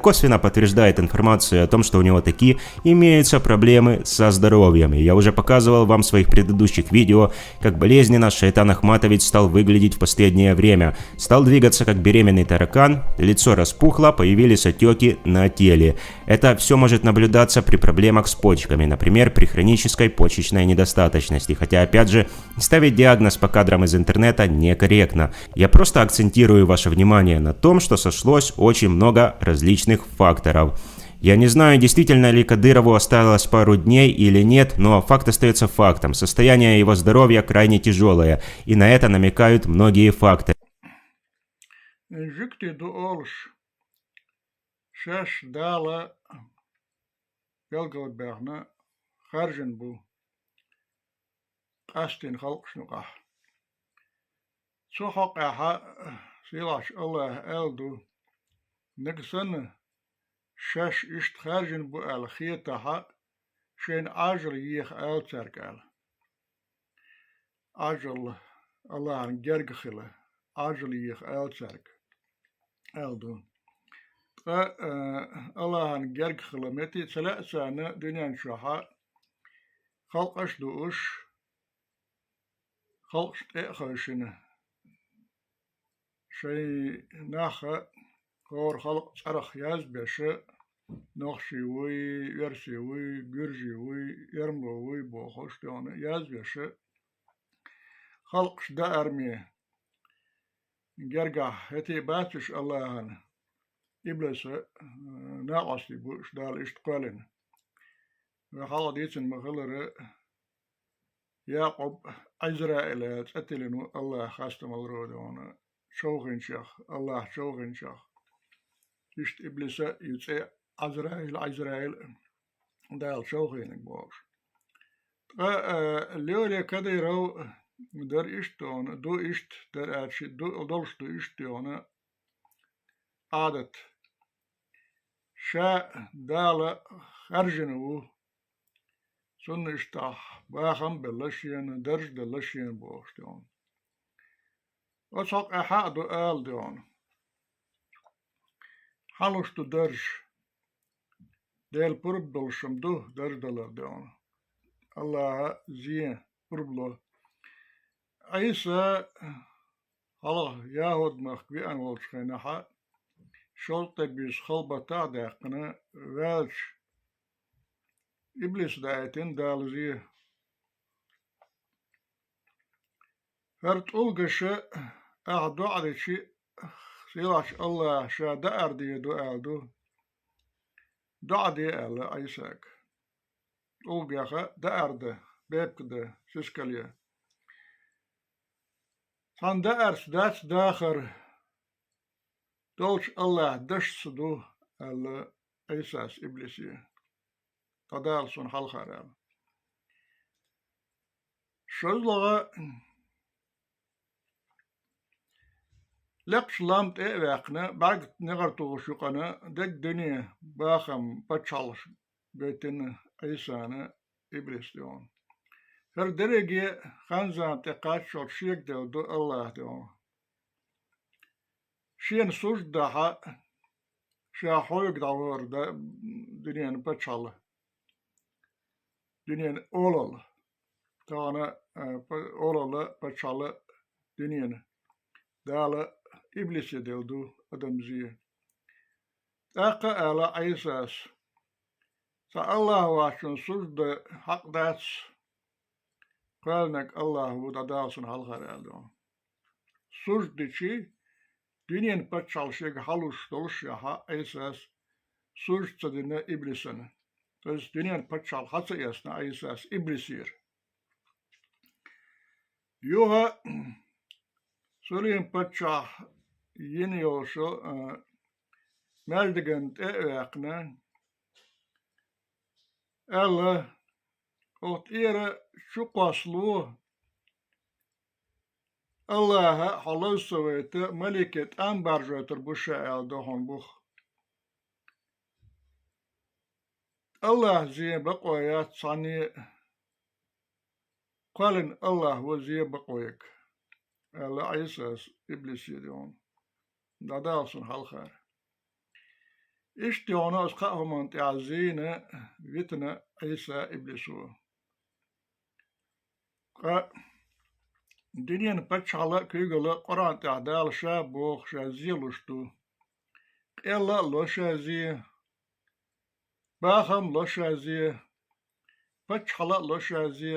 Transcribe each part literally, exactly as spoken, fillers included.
косвенно подтверждает информацию о том, что у него такие имеются проблемы со здоровьем. И я уже показывал вам в своих предыдущих видео, как болезненно Шайтан Ахматович стал выглядеть в последнее время. Стал двигаться как беременный таракан, лицо распухло, появились отеки на теле. Это все может наблюдаться при проблемах с почками, например, при хронической почечной недостаточности. Хотя, опять же, ставить диагноз по кадрам из интернета некорректно. Я просто акцентирую ваше внимание на том, что сошлось очень много различных факторов. Я не знаю, действительно ли Кадырову осталось пару дней или нет, но факт остается фактом. Состояние его здоровья крайне тяжелое, и на это намекают многие факторы. Жуьгтий ду олуш, шаьш Дала белгалбаьхна хаьржина бу къаьстина халкъашна юкъахь. Цу хьокъехь сийлахьчу АллахӀа аьлла ду: нагахь санна шаьш иштта хаьржина бу аьлла хетахь, шайна Ӏажал еха ала цаьрга аьлла. Ӏажал, АллахӀана герга хила, Ӏажал еха ала цаьрга аьлла ду. Ткъа, а, АллахӀана герга хила метте ца лаьа царна дуьнен чохь халкъаш а дууш, халкъашна тӀе а хевшина, шайн нах а, хӀора халкъ цӀарах язбеш а, нохчий вуй, оьрсий вуй, гуьржий вуй, эрмало вуй бохуш, тӀехула язбеш а, халкъаш даарме гергахь хӀетте а бац уьш АллахӀана, иблиса, э, накъостий бу уьш Дала иштта кхоьллина. Вай хьалха дийцина ма-хиллара, Якъуб Ӏизраил аьлла цӀе тиллина ву АллахӀа хастамалло дона, човхийначех, АллахӀа човхийначех. Иштта иблиса а ю цӀе Ӏазраил, Ӏизраил, Дала човхийнарг бохуш. Ткъа, а, Лёля Кадыров дара иштта дона, ду иштта дара аьлча, ду, долуш ду иштта дона Ӏадат. Ша Дала хаьржина ву, цунна иштта бахам а белла шена, дарж а делла шена бохуш дона. Оцу хьокъехь а ду ала дона. Хьан луш ду дарж? Делан пурба долуш-м ду дарж далар дона. АллахӀа зен, пурба ло. Ӏийса хьалха ЯхӀуд-махка веана волчу хенахь, шовзткъе буьйса хала баттахь а даьккхина, ваьлча, иблиса даийтина Дала зен. ХӀара тӀулгаша ахь доӀа дичи, сийлахьчу АллахӀа ша даар дийр ду аьлла ду. ДоӀа де аьлла Ӏийсага. ТӀулгех даар дан, бепиг дан, сискал ян. Цхьана даарца дац дахар, долчу АллахӀан дашца ду, аьлла Ӏийсас иблисе. ДӀадала суна хьалхара аьлла. ШозлагӀа, лекхачу лам тӀе а ваьккхина, бӀаьрг негӀар тухуш юкъана, дерриг дуьне бахам пачхьалкхаш гойтина Ӏийсана иблис дона. ХӀара дерриге хан-зама тӀе кхаччалц шега делла ду АллахӀ дона. Шена сужда дахьа, ша хьоьга дӀавахара да-, дуьненан пачхьалкх, дуьненан олалла. Тахана, а, па-, олалла, пачхьалкх дуьненан. Дала иблисе делла ду адаман зен. ТӀаккха а аьлла Ӏийсас: «Цхьа АллахӀ воцчунна сужда дан хьакъ дац, кхоьллинарг АллахӀ ву, дӀадала суна хьалхара», — аьлла дона. Сужда дичи, дуьненан пачхьалкх шега хьалуш долушехь, Ӏийсас сужда ца дина иблисана. То есть дуьненан пачхьалкх хьа ца эцна Ӏийсас иблисера. Юха Сулим-паччахь йина йолчу, а, маьждиган тӀе а ваьккхина, аьлла: «Оха тӀера чу кхоссало, АллахӀа хьо лаза ца вайта, малике тӀам баржойтур бу ша», — аьлла, дохуна бух. АллахӀан зен бакъо яц цхьанне а, кхоьллина АллахӀ ву зен бакъо ерг, аьлла Ӏийсас иблисе дона. ДӀадала суна хьалхара. Иштта йоӀана оцу кхаа хӀуманна тӀехь зийна, витина Ӏийса иблисо. Ткъа дуьненан паччахьалла а, куьйгалла а Къуръан тӀехь Дала ша боху, ша зе луш ду. Къелла а ло ша зе, бахам а ло ша зе, паччахьалла а ло ша зе,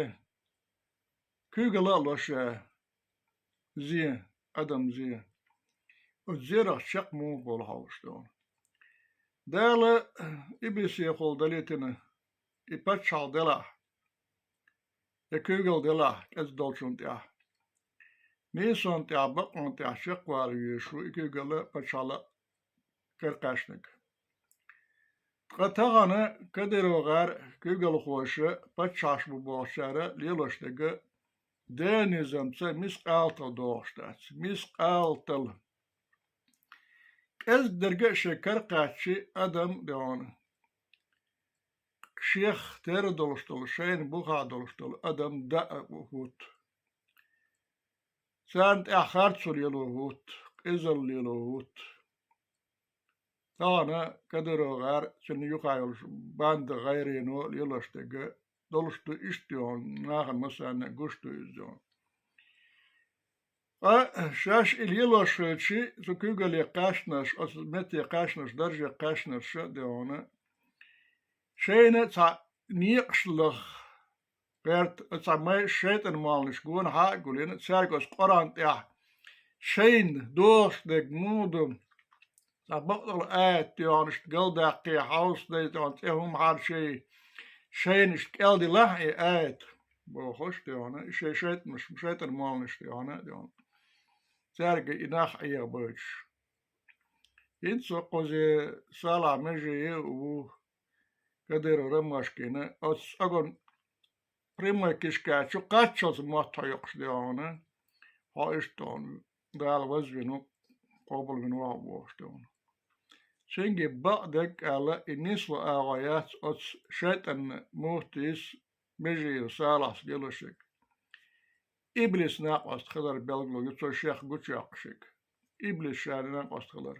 куьйгалла а ло ша зе, адам зе. Оцу зерах чекх муха болу хьовсуш ду. Дала иблисехула далийтина и паччахьалла делахь, я куьйгалла делахь кӀезиг долчунна тӀехь, нийсонна тӀехь, бакъонна тӀехь чекхвала везаш ву и куьйгалла а, паччахьалла а каракхаьчнарг. Ткъа тахана Кадыров гӀар куьйгалхоша паччахьаш бу бохучара лелош дерг Делан низамца мискъалтал догӀуш дац. Мискъалтал. КӀезиг дерг а шайн каракхаьччи адам а, де хьуна, шех терра долуш долу, шайна бухахь долуш долу адам даа а хӀутту. Царна тӀехь харцо лело хӀутту, къизалла лело хӀутту. Тахана Кадыров гӀар, цуьнан юххехь йолуш банда гӀайрено лелош дерг долуш ду, иштта ду хьуна, нахана массарна а гуш ду иза ду хьуна. Ткъа шаьш и лелош хилчи, цу куьйгалле кхаьчнарш, оцу метте кхаьчнарш, дарже кхаьчнарш а, де хьуна, шайна цхьа некъаш лаха гӀерта, цхьа май шайтӀан молланаш гонахьа а гулйина, цаьрга оцу Къуръан тӀехь шайна догӀуш дерг муха ду, цхьа бакъдолу аят, де хьуна, иштта галдаккхий, хьовса дай, де хьуна, цӀе хӀума хьарчий, шайна иштта кӀел дилахь и аят, бохуш, де хьуна, и шайн шайтӀанаш, шайтӀан молланаш, де хьуна, де хьуна, цаьрга и нах Ӏехабойтуш. ХӀинца кхузе Салахь Межиев а ву, Кадыров Ромашкина, оцу цӀоган прямой кишка чу кхаччалц мотт хьоькхуш, де хьуна, хьо иштта хьуна Дала вазвина ву, къобалвина ву хьо бохуш, де хьуна. Цуьнга бакъдерг а аьлла, и нисло агӀо яц оцу шайтӀанан муфтийс, Межиев Салахьс лелош ерг. Иблис накъост хилар белгало ю цо шех гучуйоккхуш ерг. Иблис ша накъост хилар.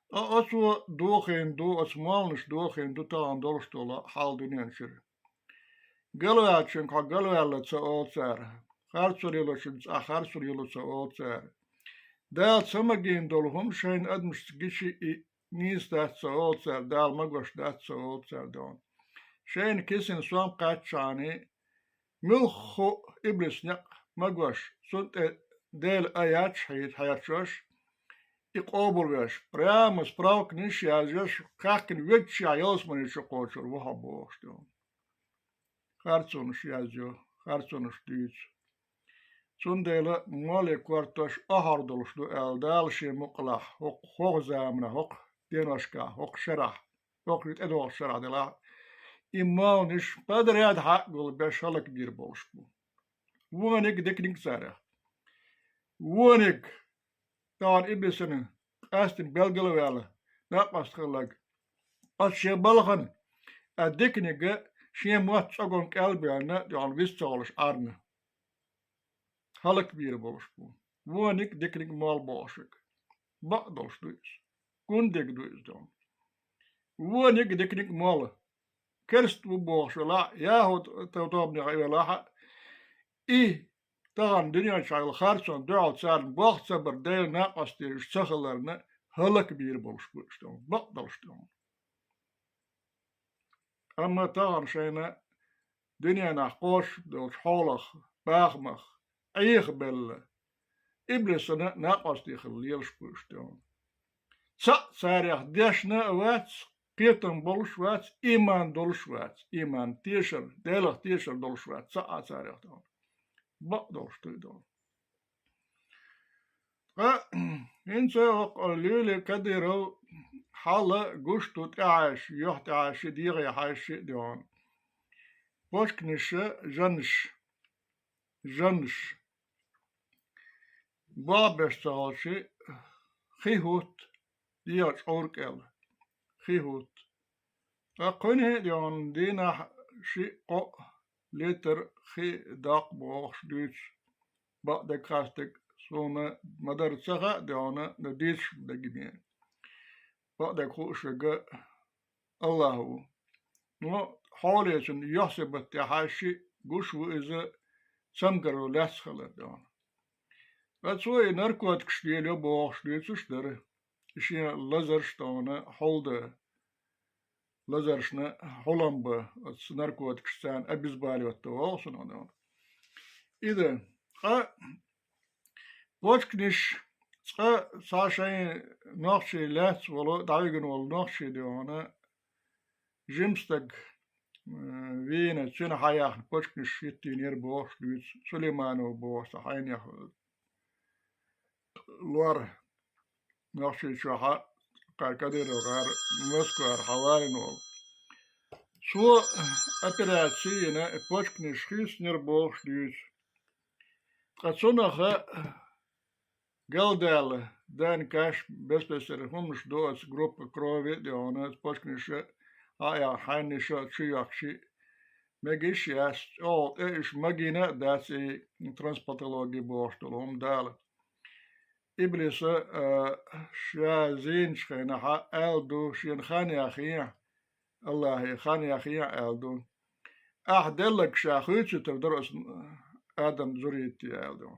Ткъа оцо дохийна ду, оцу молланаша дохийна ду тахана долуш долу хьал дуьнен чуьра. Галваьллачуьнга хьо галваьлла ца олу цара, харцо лелочуьнга цкъа харцо лело ца олу цара. Дала ца магийна долу хӀума шайна адамашца гичи и нийса дац ца олу цара, Дала магош дац ца олу цара, де хьуна. Шайна кисина сом кхаччахьана, муьлхха а иблис некъ магош, цунна тӀе Делан аяташ хьийта хьерчош, и къобалвеш, прямо справканаш а язъеш, кхаьхкина веггачехь ялсамане чу кхочур ву хьо бохуш, де хьуна. Харцонаш язйо, харцонаш дуьйцу. Цундела молле кортош охьар долуш ду аьлла, Дала шен мукъалахь, хӀокху, хӀокху заманахь, хӀокху деношкахь, хӀокху шарахь, хӀокху тӀедогӀучу шарахь делахь, и молланаш подряд хьаъ гулбеш хӀаллакбийр болуш бу. Вониг, диканиг царех. Вониг, тахана иблисана къаьстина белгал а ваьлла, накъост хилларг, оцу шен балхана, а диканиг шен мотт цӀоган кӀел а бевлла, де хьуна, вист ца хуьлуш Ӏарна хӀаллакбийр болуш бу. Вониг, диканиг, молла бохуш ерг. Бакъдолуш ду иза. Гундерг ду иза, де хьуна. Вониг, диканиг, молла. Керста ву бохуш велахь а, яхӀуд-, тобанехь велахь а, и тахана дуьнен чохь йолу харцонна дуьхьал царна болх ца бар, Делан накъостий уьш ца хиларна, хӀаллакбийр болуш бу уьш, де хьуна, бакъдолуш, де хьуна. Амма тахана шайна дуьненахь кхочуш долчу хьолах, бахамах Ӏехабелла, иблисана накъостий хилла лелаш бу уьш, де хьуна. Цхьаъ царех дешна а вац, кхетам болуш вац, ийман долуш вац, ийман тешар, Делах тешар долуш вац, цхьаъ а царех, де хьуна. Бакъдолуш ду и, де хьуна. Ткъа хӀинца хӀокху Лили Кадыров хьал гуш ду тӀехьаьжча, юьхь тӀехьаьжча, дегӀе хьаьжча, де хьуна. Почканаш, жаннаш, жаннаш болх беш ца хилча, хи хӀутту, дегӀан чкъург кӀел хи хӀутту. Ткъа кхуьнан, де хьуна, дийнахь шиъ-кхоъ литр хи доккху бохуш дуьйцу бакъдерг, хастарг суна ма-дарра ца хаьа, де хьуна, но дийцуш дерг бен. бакъдерг хууш верг Аллахь ву. Но хьолечун йохсебат тӀехьа шиъ гуш ву иза цамгарал лаьцна хилар, дона. Ткъа цо и наркотикаш лелайо бохуш дуьйцуш дара. И шен лазарш, дона, хьулда, лазаршна хьулам ба оцу наркотикаш, царна обезболивать до воху цунах, дона. И да, ткъа почканаш цкъа цхьа шайн нохчий лаьцна волу, дӀавигна волу нохчий, дона, жима стаг, э, вийна, цуьнан хьаяьхна почканаш хӀиттийнера бохуш дуьйцу Сулейманов бохуш цхьа хьенех лор, Нохчийчохь а, кхара Кадыров гӀар, Москвара хьавалийна волу. Цо операци йина, почканаш хийцинера бохуш дуьйцу. Ткъа цунах галдаьлла, ДНК-ш, бес-бесара хӀуманаш ду оцу группа крови, дона, почканаш а, хьаяьхна хьенеша чу йоккхуш, мегаш яц, чӀогӀа тӀе уьш магийна а дац и трансплантологи бохуш долу хӀума Дала. Иблиса, а, ша зийначу хенахь аьлла ду, шена хан яхйехь, Аллахье хан яхйехь аьлла ду. Ахь делларг ша хуьйцуьйтур дара оцу Адам зурийте аьлла ду.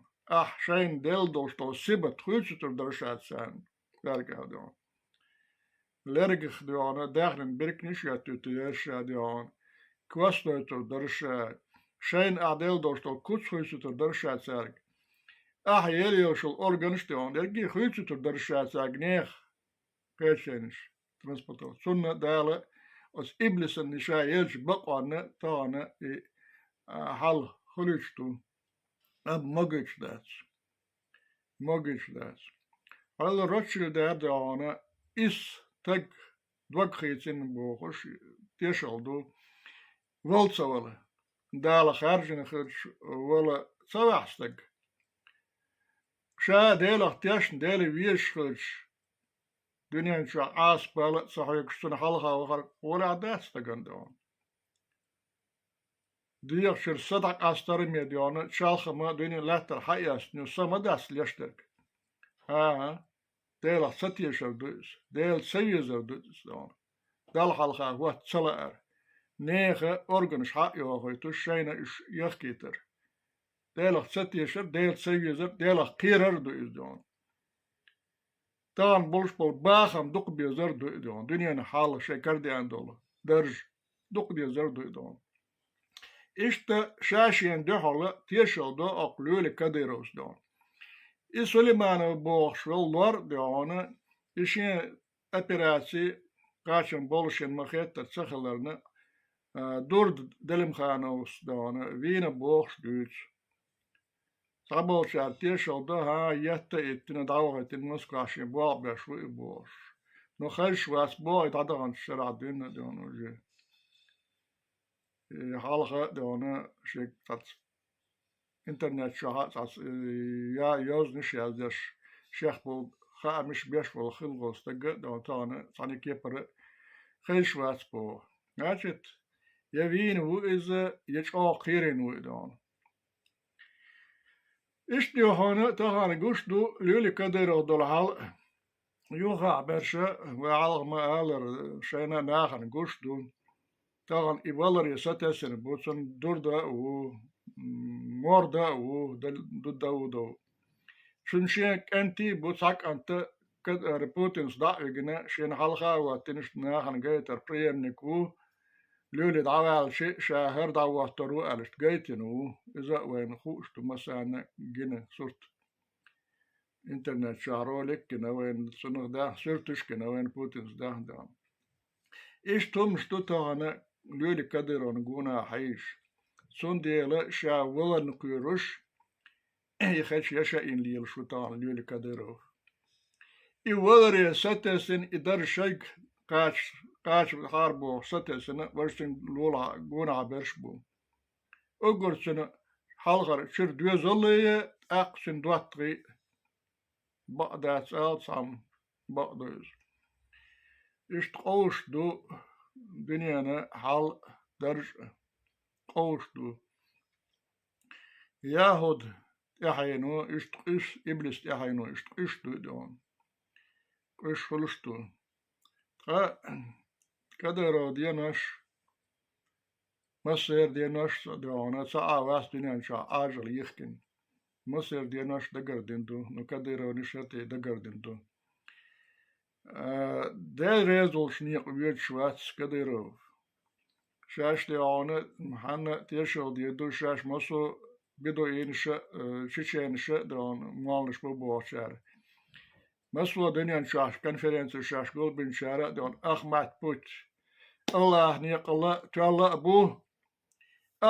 Ахь шайна делла долуш долу сибат хуьйцуьйтур дара ша царна, цаьрга аьлла ду. Лергах, дона, даьхнин биркниш а йоьттуьйтур яра ша, дона, кос дойтур дара ша, шайна ахь делла долуш долу куц хуьйцуьйтур дара ша цаьрга. Ахь елла йолуш йолу органаш, дона, ерриге хуьйцуьйтур дара ша цаьрга нехан кхеченаш, транспортер. Цунна Дала оцу иблисан ша еллачу бакъонна тахана и, а, хьал хуьлуьйтуш ду. Амма могуьйтуш дац. Могуьйтуш дац. Хьалла Ротшильд а, дона, исс стаг дог хийцина бохуш, тешалла ду, вала ца вала. Дала хаьржина хилча, вала ца ваьхьа стаг. Ша Делах тешна, Дела везаш хилча, дуьнен чохь Ӏаса бала а ца хьоьгуш, цунна хьалха вахар гӀолехь дац стагана, дона. ДегӀачуьра са дӀакъастар а ме, дона, чалхама дуьнен лаьттара хьаэцна ю, са ма дац леш дерг. ХӀан-хӀа, Делах ца тешар ду иза, Дела ца везар ду иза, дона. Далла хьалха хӀотта ца лаар. Нехан органаш хьа а йохуьйтуш, шайна уьш яхкийтар. Делах ца тешар, Дела ца везар, Делах кхерар а ду иза, дона. Тахана болуш болу бахам дукха безар а ду и, дона, дуьненан хьал, шайн карадеана долу дарж дукха дезар а ду и, дона. Иштта ша шена дуьхьал тешалла до окху Лёли Кадыровс, дона. И Сулейманов бохуш волу лор, дона, и шен операци кхачам болушшехь ма-хеттара ца хиларна, а, Дурда Делимхановс, дона, вийна бохуш дуьйцу. Цхьаболчара тешалла до, хӀан, етта а йиттина, дӀавахийтина Москвахь шен болх беш ву и бохуш. Но хезаш вац боху и дӀадаханчу шарахь дуьйна а, дона, уже. И хьалха а, дона, шен цхьацца интернет чохь а цхьацца, э, я йозанаш яздеш, шех болу хаамаш беш волу хилла волу стаг а, дона, тахана цхьана кепара хезаш вац боху. Значит, я вийна ву иза, я чӀогӀа кхерийна ву и, дона. Иштта хьуна тахана гуш ду Лёли Кадыров долу хьал. Юххехь берш, вай хьалха ма-аллара, шайна а нахана гуш ду. Тахана и валаре сатесна бу, цуьнан Дурда а ву, м, Морда а ву, Дал-, Ду-, Даудов. Цуьнан шен кӀентий а бу, цхьа кӀант а, Кад-, ара, Путинс дӀа а вигина, шена хьалха а хӀоттийна, иштта нахана гайтар преемник ву, Лёли дӀаваьлча, ша хӀара дӀахӀоттор ву аьлла, иштта гайтина ву. Иза а вайна хууш ду, массарна гина сурт. Интернет чохь ролик а гина вайна цунах, даьхна суьрташ а гина вайна Путинс, даьхна, дона. Иштта хӀуманаш ду тахана Лёли Кадыровна гонах хьийзаш. Цундела ша валарна кхоьруш, и хеча яшаийна лелаш ву тахана Лёли Кадыров. И валаре сатесна, и дарж шайга кхача, кхача хьарбохуш сатесна, важа цуьнан лулахь гонахь берш бу. Уггар цуьнан хьалхара чуьра доьзалле, тӀаккха цуьнан доттагӀий, бакъ дац ала цхьамма, бакъ ду иза. Иштта къовсуш ду дуьненан хьал, дарж а къовсуш ду. ЯхӀуд тӀаьхьено, иштта къуьш, иблис тӀаьхьено, иштта къуьш ду и, дона. Къуьш хуьлуш ду. Ткъа Кадыров денош, массеран денош а догӀана, цхьа а вац дуьнен чохь Ӏажал йихкина. Массеран денош дагардина ду, ну, Кадыровнаш а тӀе дагардина ду. А, Дела реза волчу некъа воьдуш вац Кадыров. Шаьш догӀана, хьанна тешал дийр ду, шаьш массо а бедуинаш а, э, чеченаш а догӀана, молланаш бу бохучара. Массо а дуьнен чохь конференцеш шаьш гулбинчара а догӀана, Ахмат Путь АллахӀ некъал а тоьлла а бу,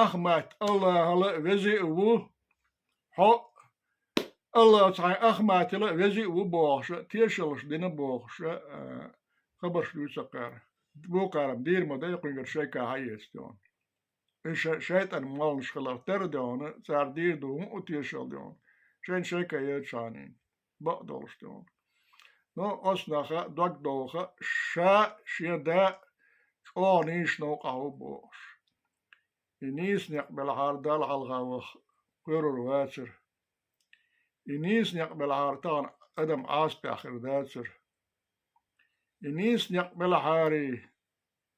Ахмат АллахӀал а вези а ву, хьо АллахӀ цхьана Ахматал а вези а ву бохуш а, тешаллаш дина бохуш а, а, хабарш дуьйцу кхара. Бу кхара-м дийр ма дай, кхуьнгара шайка хьаэца догӀана. И ша-, шайтӀан молланаш хиларх тера догӀана, цара дийр ду хӀун а тешал догӀана. Шайна шайка елчахьанийн. Бакъ долуш догӀана. Но оцу наха дог доху ша шен да чӀогӀа нийса новкъахь ву бохуш. И нийса некъ белахьара Далла хьалха ваха кхоьрур вацара. И нийса некъ белахьара тахана адам Ӏазапехь хир дацара. И нийса некъ белахьарий,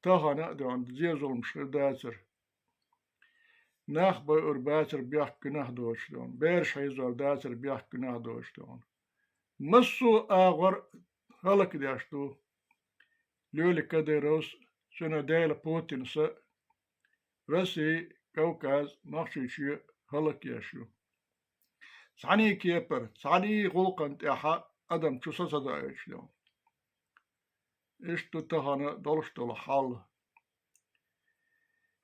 тахана а догӀана, зе-зуламаш хир дацара. Нах байур бацара бехк гуьнах доцуш догӀана. Бераш хьийзор дацара бехк гуьнах доцуш догӀана. Массо а агӀор хӀаллакдеш ду Лёлик Кадыровс, цуьнан дела Путинс а, Росси, Кавказ, Нохчийчоь хӀаллакъеш ю. Цхьаьний кепара, цхьаьний гӀуллакхана тӀехь адам чу са ца доуьйтуш догӀана. Иштта ду тахана долуш долу хьал.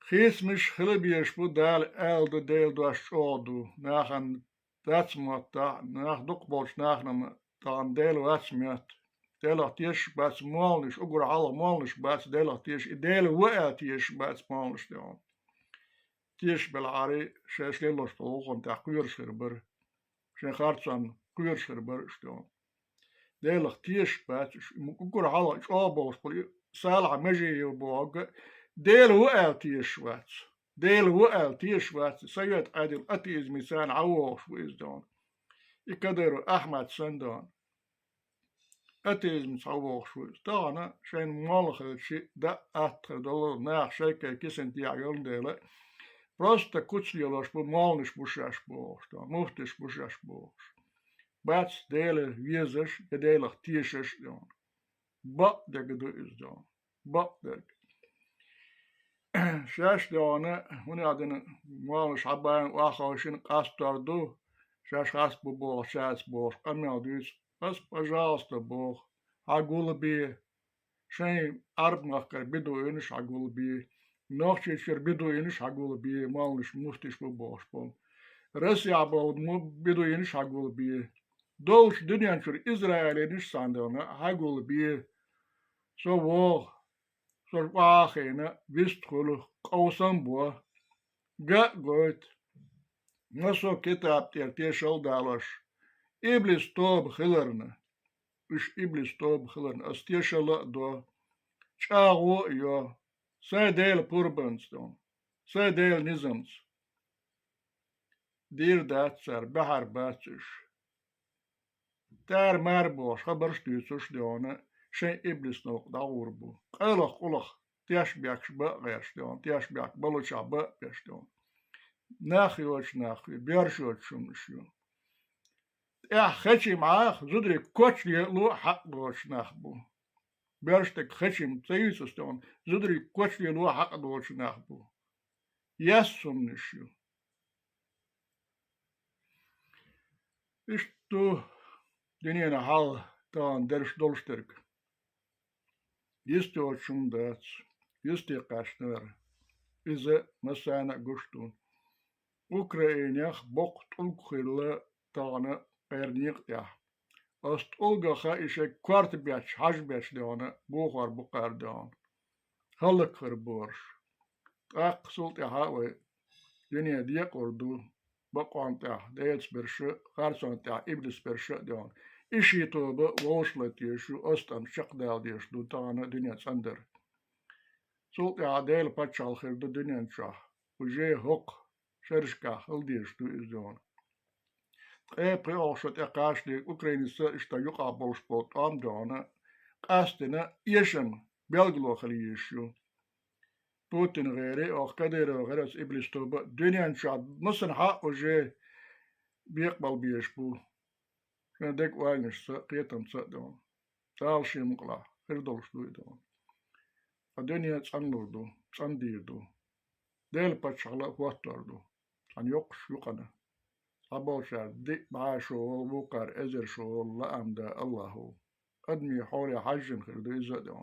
Хийцамаш хила безаш бу, Дала аьлла ду, Делан дош чӀогӀа ду. Нахана дац моттахь, нах дукхахболчу нахана-м тахана Дела вац моьтту. Делах тешаш бац молланаш, уггар хьалха молланаш бац Делах тешаш, и Дела ву аьлла тешаш бац молланаш догӀана. Тешаш белахьарий, шаьш лелош долу гӀуллакхана тӀехь кхоьруш хир бара. Шайн харцонна кхоьруш хир бара уьш догӀана. Делах тешаш бац уьш, уггар хьалха чӀогӀа бохуш болу, и салахь меже ю бохург а, Дела ву аьлла тешаш вац. Дела ву аьлла тешаш вац, совет Ӏедал атеизмица схьавогӀуш ву иза догӀана. И Кадыров Ахьмад санна догӀана. Атеизмица схьавогӀуш ву иза. Тахана шайна молла хилча, дан атта хир долу, наха шайкай кисана тӀехь йолу дела, просто куц лелош бу, молланаш бу шаьш бохуш догӀана, муфтиш бу шаьш бохуш. Бац Дела везаш я Делах тешаш а догӀана. Бакъдерг ду иза догӀана. Бакъдерг. Шаьш догӀана, хӀунда аьлла молланаш хьан бан охьаховшина къастор ду, шаьш харц бу боху, шаьш бохуш, къамел дуьйцу, ас, пожалуйста, боху, хьан гулбе, шайн Ӏарб-махкара бедуинаш хьан гулбе, Нохчийчуьра бедуинаш хьан гулбе, молланаш муфтиш бу бохуш болу. Россехь болу му-, бедуинаш хьан гулбе. Долчу дуьнен чуьра Израилинаш санна догӀана хьан гулбе. Со вогӀу, со охьахиъна, вист хуьлу, къовсам бо, ган а гойту. Массо а китаб тӀера тешал а далош, иблис тоба хиларна, уьш иблис тоба хиларна, ас тешал а до, чӀагӀо а йо, сайн Делан пурбанца догӀана, сайн Делан низамца. Дийр дац цара, баьхьар бац уьш. Тара-мара бохуш, хабарш а дуьйцуш а догӀана, шайн иблис новкъа дӀагӀур бу. Къайлаха къулах теш бекхаш бан а гӀерташ догӀана, теш бехк балучохь бан а беш догӀана. Нах йоцуш нах ю, боьрша йоцуш хӀуманаш ю. ТӀехь хечи мӀаха зударий коча лело а хьакъ доцуш нах бу. Боьрша дерг хечи ца юьйцу ас догӀана, зударий коча лело а хьакъ доцуш нах бу. Яс хӀуманаш ю. Иштта ду дуьненан хьал тахана дерш долуш дерг. Йист йоцуш хӀума дац, йисте кхаьчнера. Иза массарна а гуш ду. Украинех боккха тӀулг хилла тахана кхеран некъа тӀехь. Оцу тӀулгаха и шайн корта бетташ, хьажа бетташ догӀана бохор бу кхара догӀана. ХӀаллакьхир борш. ТӀаккха цул тӀаьхьа вай дуьне декъур ду, бакъонан тӀехь Делаца берш а, харцонан тӀехь иблис берш а догӀана. И ши тоба вовшах латта езаш ю, оцу тӀамца чекхдала дезаш ду тахана дуьне цӀандар. Цул тӀаьхьа Делан пачхьалкх хир ду дуьнен чохь. Уже хӀокху шерашкахь хила дезаш ду иза догӀана. Ткъе пхоьалгӀа шо тӀекхачале Украиница иштта юкъахь болуш болу тӀом догӀана, къастина эшам белгало хила езаш ю. Путин гӀери, оха Кадыров гӀери, оцу иблис тоба а дуьнен чохь массанхьа а уже бекъабала безаш бу. Шайн деган ойланашца а, кхетамца а ду. Дала шен мукъалахь, хир долуш ду и ду. Ткъа дуьне цӀанлур ду, цӀандийр ду. Делан паччахьалла а хӀоттор ду. Цхьана йоккхуш юкъана. Цхьаболчара диъ бӀе шо волу, вукхара эзар шо волу лаам да Аллахо. Адамийн хьоле хьаьжжина хир ду иза а ду.